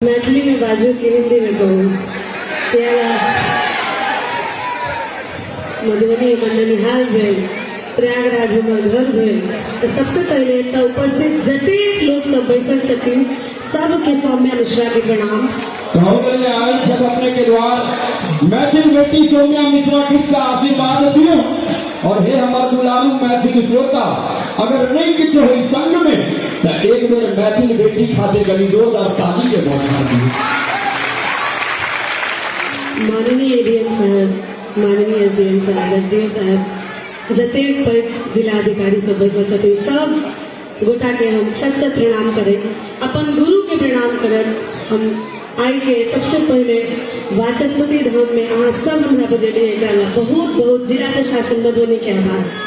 मैथिली में बाजू कि हिंदी में कहूँ? मधुबनी हमर ननिहाल भेल, प्रयागराज हमर घर भेल। तऽ सबसे पहिले एतऽ उपस्थित जतेक लोक सब बैसल छथिन, सबके सौम्या मिश्रा के प्रणाम। हो गेलै, आयल छथि अपने के द्वार मैथिल बेटी सौम्या मिश्रा, किछु आशीर्वाद दियौ। और हे हमर दुलारू मैथिल श्रोता, अगर नहीं किछु होई संग में तो एक बेर मैथिल बेटी खातिर कनी जोरदार ताली के बौछार दियौ। माननीय एडीएम साहब, माननीय एसडीएम साहब, एसडीओ साहब, जतेक पैघ जिलाधिकारी सब बैसल छथिन, सब गोटा के हम सत सत प्रणाम करैत, अपन गुरु के प्रणाम करैत, हम आइ के सबसे पहिले वाचस्पति धाम में अहाँ सब हमरा बजेलियै, एकरा ला बहुत बहुत जिला प्रशासन मधुबनी के आभार।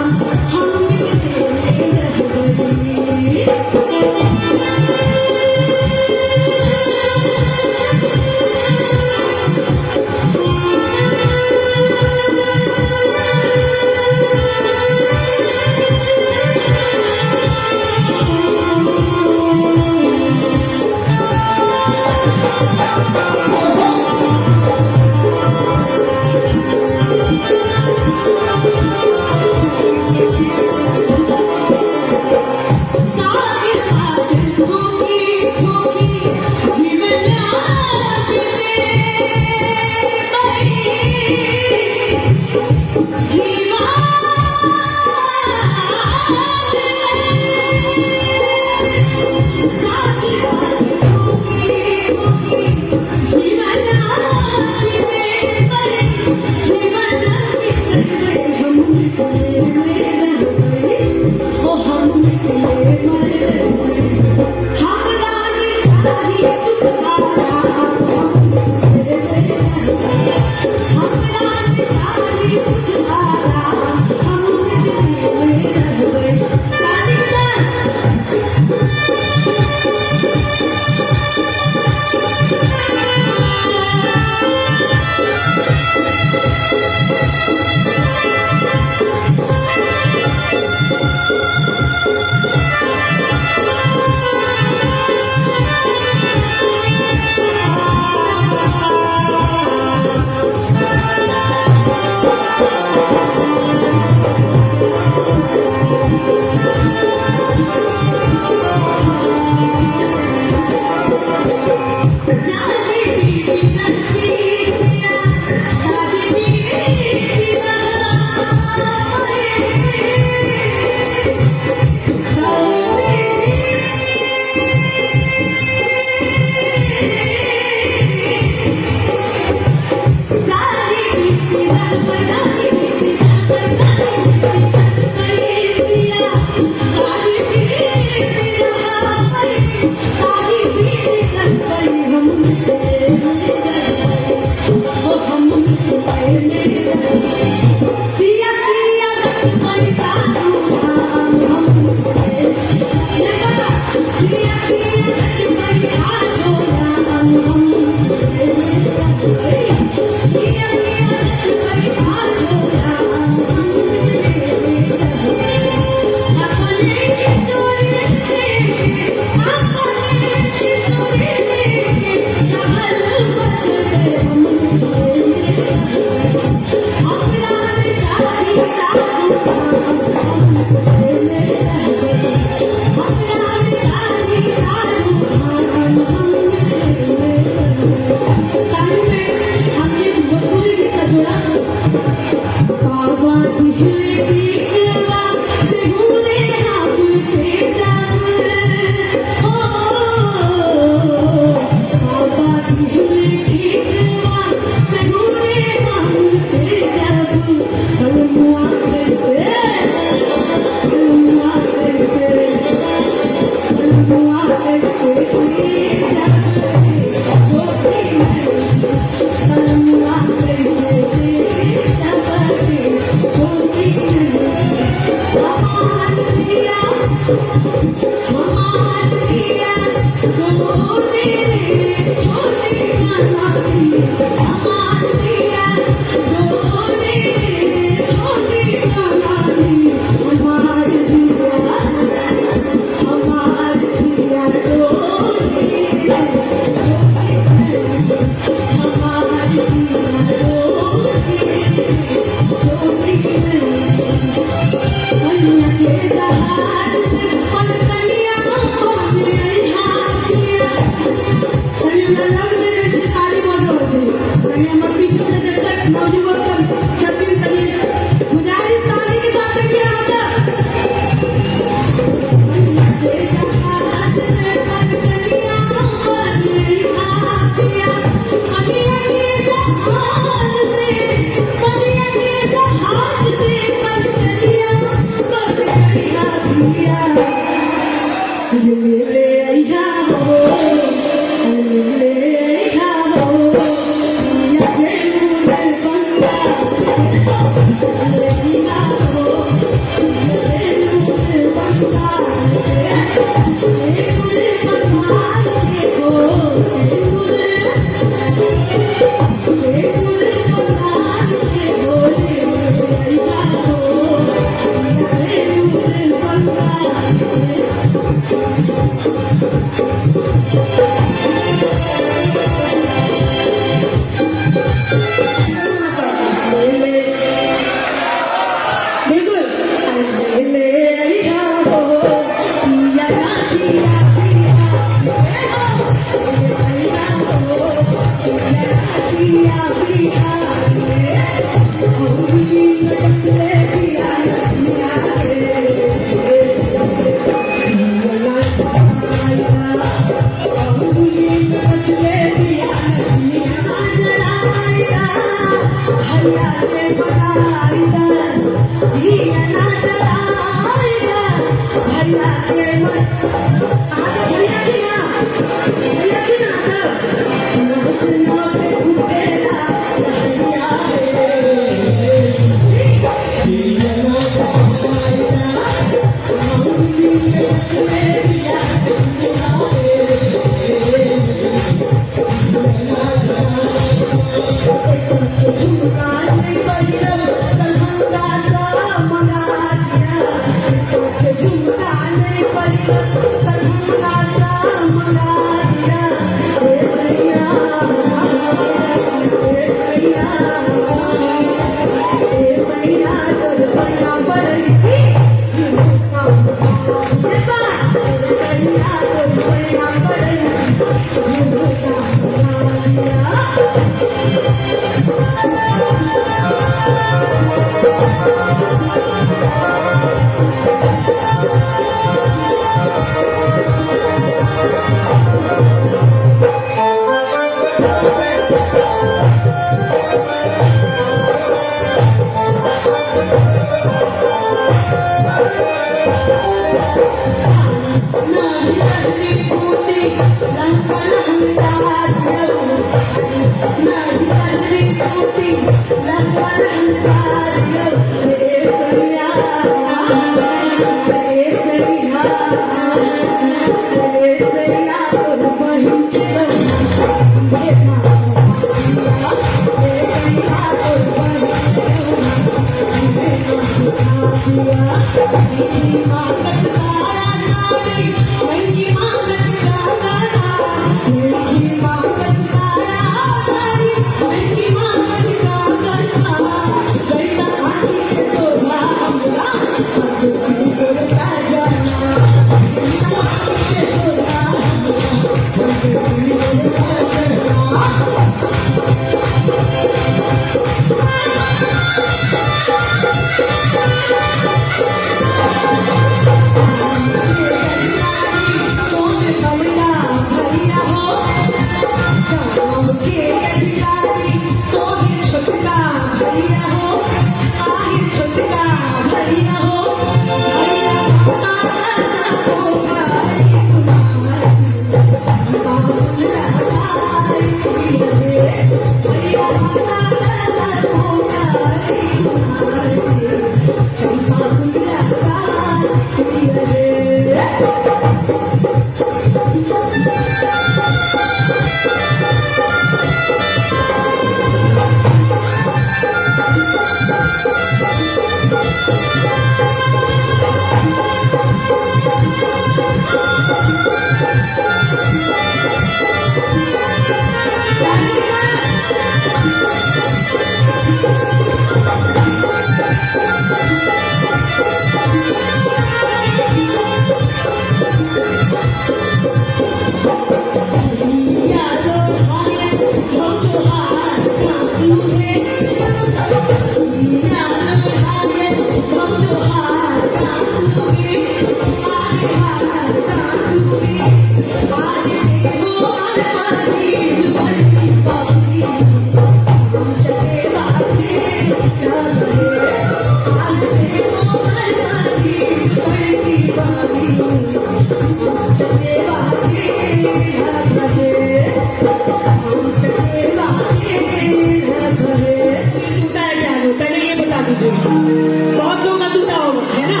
टूटा है क्या? पहले ये बता दीजिए। बहुत लोगों का टूटा होगा, है ना?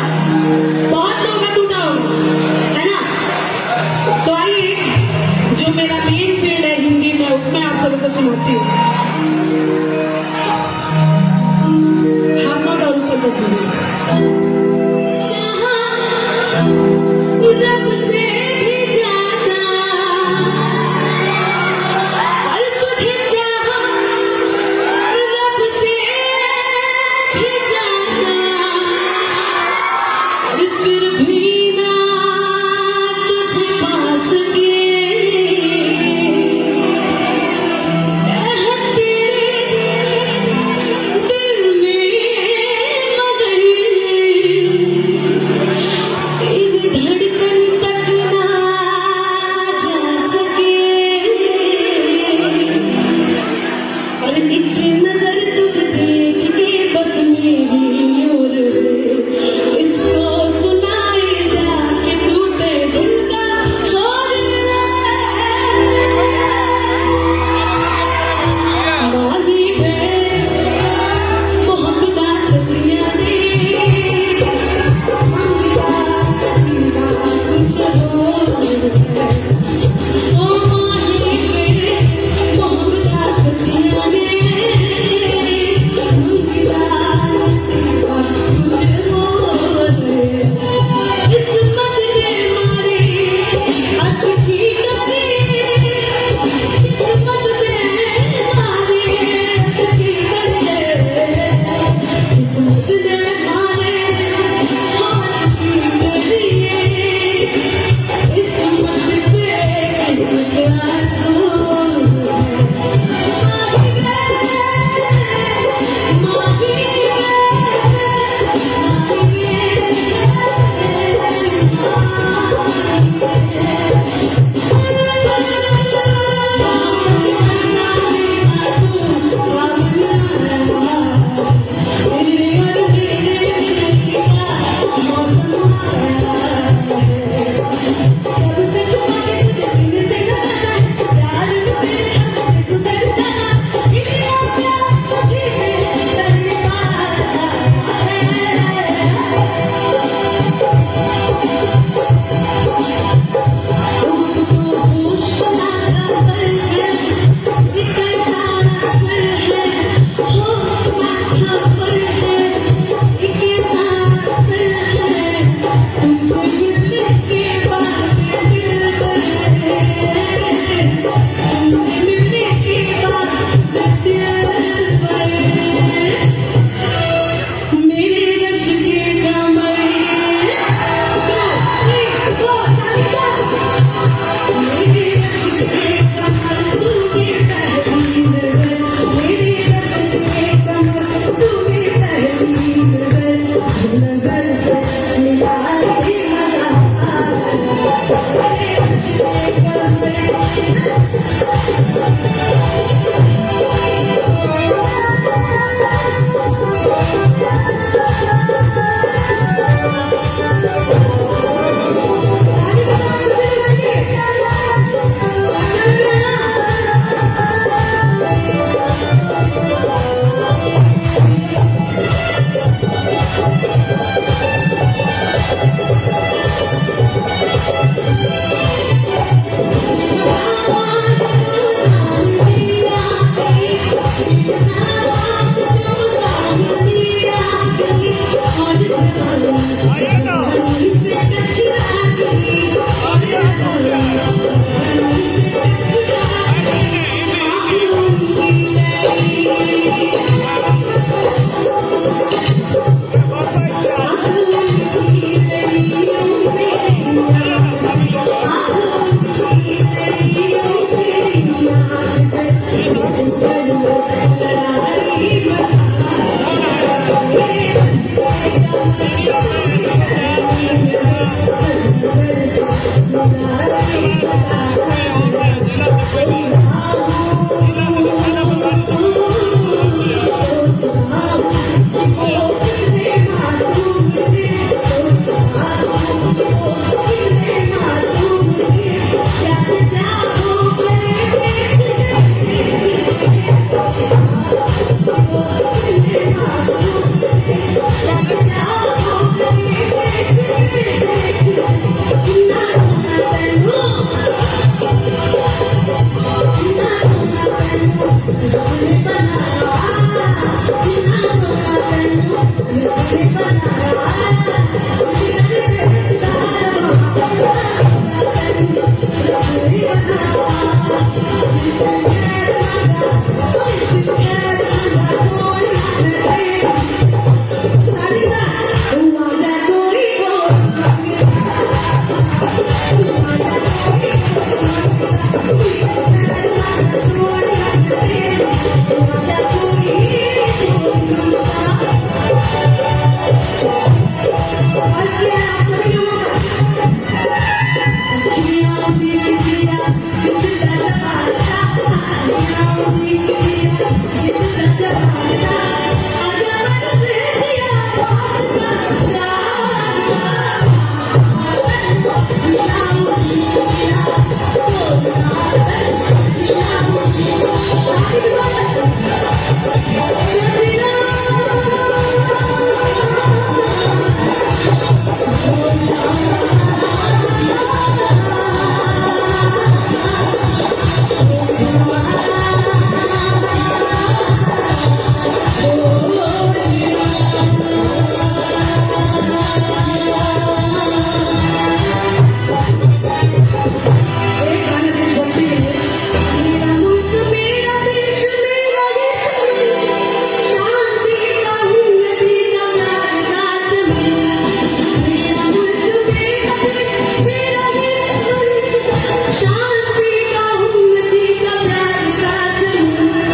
बहुत लोगों का टूटा होगा, है ना? तो आइए, जो मेरा मेन फील्ड है हिंदी में, उसमें आप सबको सुनाती हूँ। हाथ और ऊपर कर दीजिए। जहाँ रब से भी ज्यादा और तुझे चाहा, रब से भी ज्यादा, और फिर भी ना तुझे पा सके। कहते एक गाना देशभक्ति के लिए। मेरा मुल्क मेरा देश मेरा ये चमन, शांति का उन्नति का प्यार का चमन। मेरा मुल्क मेरा देश मेरा ये चमन, शांति का उन्नति का प्यार का चमन।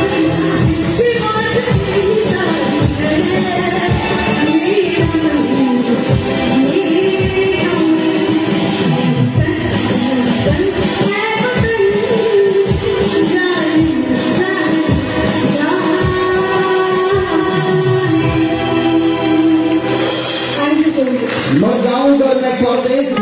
जिसकी बात मेरी तारीफ है, मेरा मुल्क मेरा मुल्क। ऐ वतन जान जान जान। Thank you so much. मर जाऊं अगर मैं परदेश।